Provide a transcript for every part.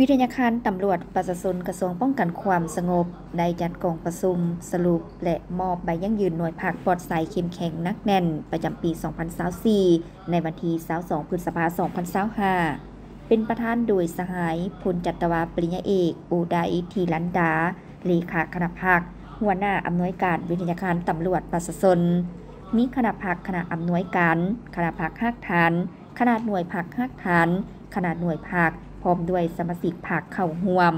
ວິທະຍາຄານຕຳຫຼວດປະຊາຊົນ ກະຊວງປ້ອງກັນຄວາມສະຫງົບ ໄດ້ຈັດກອງປະຊຸມສະຫຼຸບ ແລະ ມອບໃບຢັ້ງຢືນໜ່ວຍພັກປອດໃສເຂັ້ມແຂງໜັກແໜ້ນ ປະຈຳປີສອງພັນຊາວສີ່ ໃນວັນທີຊາວສອງ ພຶດສະພາ ສອງພັນຊາວຫ້າ ເປັນປະທານໂດຍສະຫາຍ ພົນຈັດຕະວາ ປະລິນຍາເອກ ໂອໄດ ທີລັນດາ ເລຂາຄະນະພັກ, ຫົວໜ້າອຳນວຍການວິທະຍາຄານຕຳຫຼວດປະຊາຊົນ, ມີຄະນະພັກ, ຄະນະອຳນວຍການ, ຄະນະພັກຮາກຖານ, ຄະນະໜ່ວຍພັກຮາກຖານ, ຄະນະໜ່ວຍພັກ ພ້ອມດ້ວຍສະມາຊິກພັກເຂົ້າຮ່ວມ.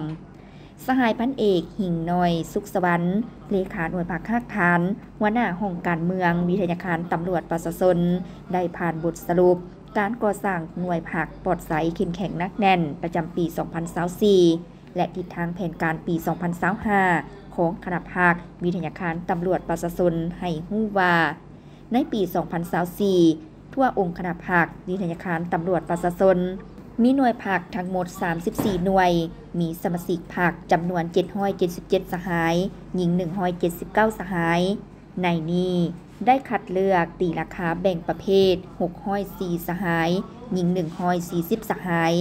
ສະຫາຍພັນເອກ ຫິງນ້ອຍ ສຸກສະຫວັນ ເລຂາໜ່ວຍພັກຮາກຖານ, ຫົວໜ້າຫ້ອງການເມືອງ ວິທະຍາຄານຕຳຫຼວດປະຊາຊົນ ໄດ້ຜ່ານບົດສະຫຼຸບການກໍ່ສ້າງໜ່ວຍພັກປອດໃສເຂັ້ມແຂງໜັກແໜ້ນ ປະຈຳປີສອງພັນຊາວສີ່ ແລະ ທິດທາງແຜນການປີສອງພັນຊາວຫ້າ ຂອງຄະນະພັກ, ວິທະຍາຄານຕຳຫຼວດປະຊາຊົນ ໃຫ້ຮູ້ວ່າ ໃນປີສອງພັນຊາວສີ່ ທົ່ວອົງຄະນະພັກ, ວິທະຍາຄານຕຳຫຼວດປະຊາຊົນ ມີໜ່ວຍພັກທັງໝົດສາມສິບສີ່ໜ່ວຍ, ມີສະມາຊິກພັກຈຳນວນເຈັດຮ້ອຍເຈັດສິບເຈັດສະຫາຍ, ຍິງໜຶ່ງຮ້ອຍເຈັດສິບເກົ້າສະຫາຍ. ໃນນີ້ໄດ້ຄັດເລືອກຕີລາຄາແບ່ງປະເພດຫົກຮ້ອຍສີ່ສະຫາຍ, ຍິງໜຶ່ງຮ້ອຍສີ່ສິບສະຫາຍ,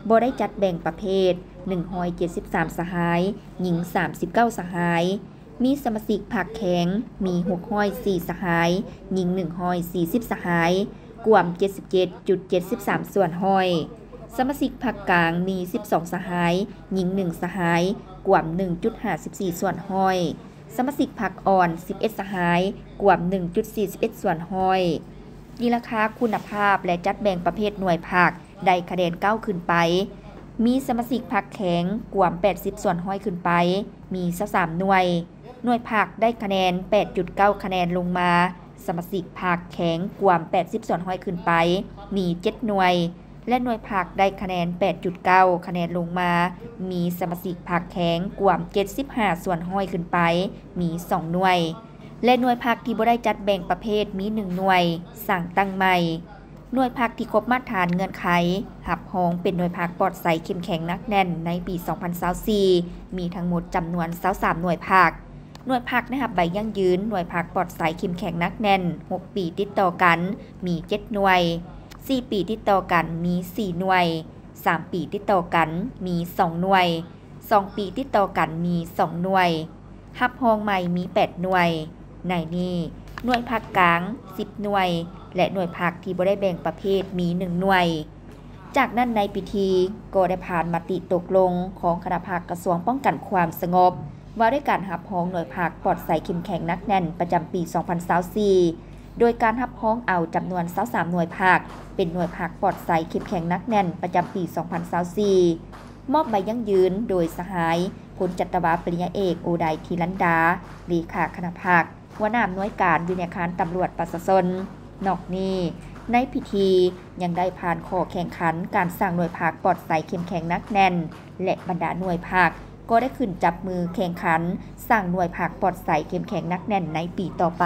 ບໍ່ໄດ້ຈັດແບ່ງປະເພດໜຶ່ງຮ້ອຍເຈັດສິບສາມສະຫາຍ, ຍິງສາມສິບເກົ້າສະຫາຍ. ມີສະມາຊິກພັກແຂງມີຫົກຮ້ອຍສີ່ສະຫາຍ, ຍິງໜຶ່ງຮ້ອຍສີ່ສິບສະຫາຍ, ກວມເຈັດສິບເຈັດຈຸດເຈັດສິບສາມສ່ວນຮ້ອຍ. ສະມາຊິກພັກກາງມີສິບສອງສະຫາຍ, ຍິງໜຶ່ງສະຫາຍ, ກວມໜຶ່ງຈຸດຫ້າສິບສີ່ສ່ວນຮ້ອຍ. ສະມາຊິກພັກອ່ອນສິບເອັດສະຫາຍ, ກວມໜຶ່ງຈຸດສີ່ສິບເອັດສ່ວນຮ້ອຍ. ຕີລາຄາຄຸນນະພາບ ແລະ ຈັດແບ່ງປະເພດໜ່ວຍພັກ ໄດ້ຄະແນນເກົ້າຂຶ້ນໄປ, ມີສະມາຊິກພັກແຂງກວມແປດສິບສ່ວນຮ້ອຍຂຶ້ນໄປ ມີຊາວສາມໜ່ວຍ, ໜ່ວຍພັກໄດ້ຄະແນນແປດຈຸດເກົ້າຄະແນນລົງມາ, ສະມາຊິກພັກແຂງກວມແປດສິບສ່ວນຮ້ອຍຂຶ້ນໄປ ມີເຈັດໜ່ວຍ ແລະ ໜ່ວຍພັກໄດ້ຄະແນນແປດຈຸດເກົ້າຄະແນນລົງມາ, ມີສະມາຊິກພັກແຂງກວມເຈັດສິບຫ້າສ່ວນຮ້ອຍຂຶ້ນໄປ ມີສອງໜ່ວຍ ແລະ ໜ່ວຍພັກທີ່ບໍ່ໄດ້ຈັດແບ່ງປະເພດມີໜຶ່ງໜ່ວຍ, ສ້າງຕັ້ງໃໝ່. ໜ່ວຍພັກທີ່ຄົບມາດຖານເງື່ອນໄຂຮັບຮອງເປັນໜ່ວຍພັກປອດໃສເຂັ້ມແຂງໜັກແໜ້ນໃນປີສອງພັນຊາວສີ່ ມີທັງໝົດຈຳນວນຊາວສາມໜ່ວຍພັກ. ໜ່ວຍພັກໄດ້ຮັບໃບຢັ້ງຢືນໜ່ວຍພັກປອດໃສເຂັ້ມແຂງໜັກແໜ້ນຫົກປີຕິດຕໍ່ກັນ ມີເຈັດໜ່ວຍ, ສີ່ປີຕິດຕໍ່ກັນມີສີ່ໜ່ວຍ, ສາມປີຕິດຕໍ່ກັນມີສອງໜ່ວຍ, ສອງປີຕິດຕໍ່ກັນມີສອງໜ່ວຍ. ຮັບຮອງໃໝ່ມີແປດໜ່ວຍ, ໃນນີ້ໜ່ວຍພັກກາງສິບໜ່ວຍ ແລະ ໜ່ວຍພັກທີ່ບໍ່ໄດ້ແບ່ງປະເພດມີໜຶ່ງໜ່ວຍ. ຈາກນັ້ນໃນພິທີກໍໄດ້ຜ່ານມະຕິຕົກລົງຂອງຄະນະພັກກະຊວງປ້ອງກັນຄວາມສະຫງົບ ວ່າດ້ວຍການຮັບຮອງໜ່ວຍພັກປອດໃສເຂັ້ມແຂງໜັກແໜ້ນປະຈຳປີສອງພັນຊາວສີ່ ໂດຍການຮັບຮອງເອົາຈຳນວນຊາວສາມໜ່ວຍພັກ ເປັນໜ່ວຍພັກປອດໃສເຂັ້ມແຂງໜັກແໜ້ນປະຈຳປີສອງພັນຊາວສີ່ ມອບໃບຢັ້ງຢືນໂດຍສະຫາຍ ພົນຈັດຕະວາ ປະລິນຍາເອກ ໂອໄດ ທີລັນດາ ເລຂາຄະນະພັກ, ຫົວໜ້າອຳນວຍການວິທະຍາຄານຕຳຫຼວດປະຊາຊົນ. ນອກນີ້ ໃນພິທີຍັງໄດ້ຜ່ານຂໍ້ແຂ່ງຂັນການສ້າງໜ່ວຍພັກປອດໃສເຂັ້ມແຂງໜັກແໜ້ນ ແລະ ບັນດາໜ່ວຍພັກກໍໄດ້ຂຶ້ນຈັບມືແຂ່ງຂັນສ້າງໜ່ວຍພັກປອດໃສເຂັ້ມແຂງໜັກແໜ້ນໃນປີຕໍ່ໄປ.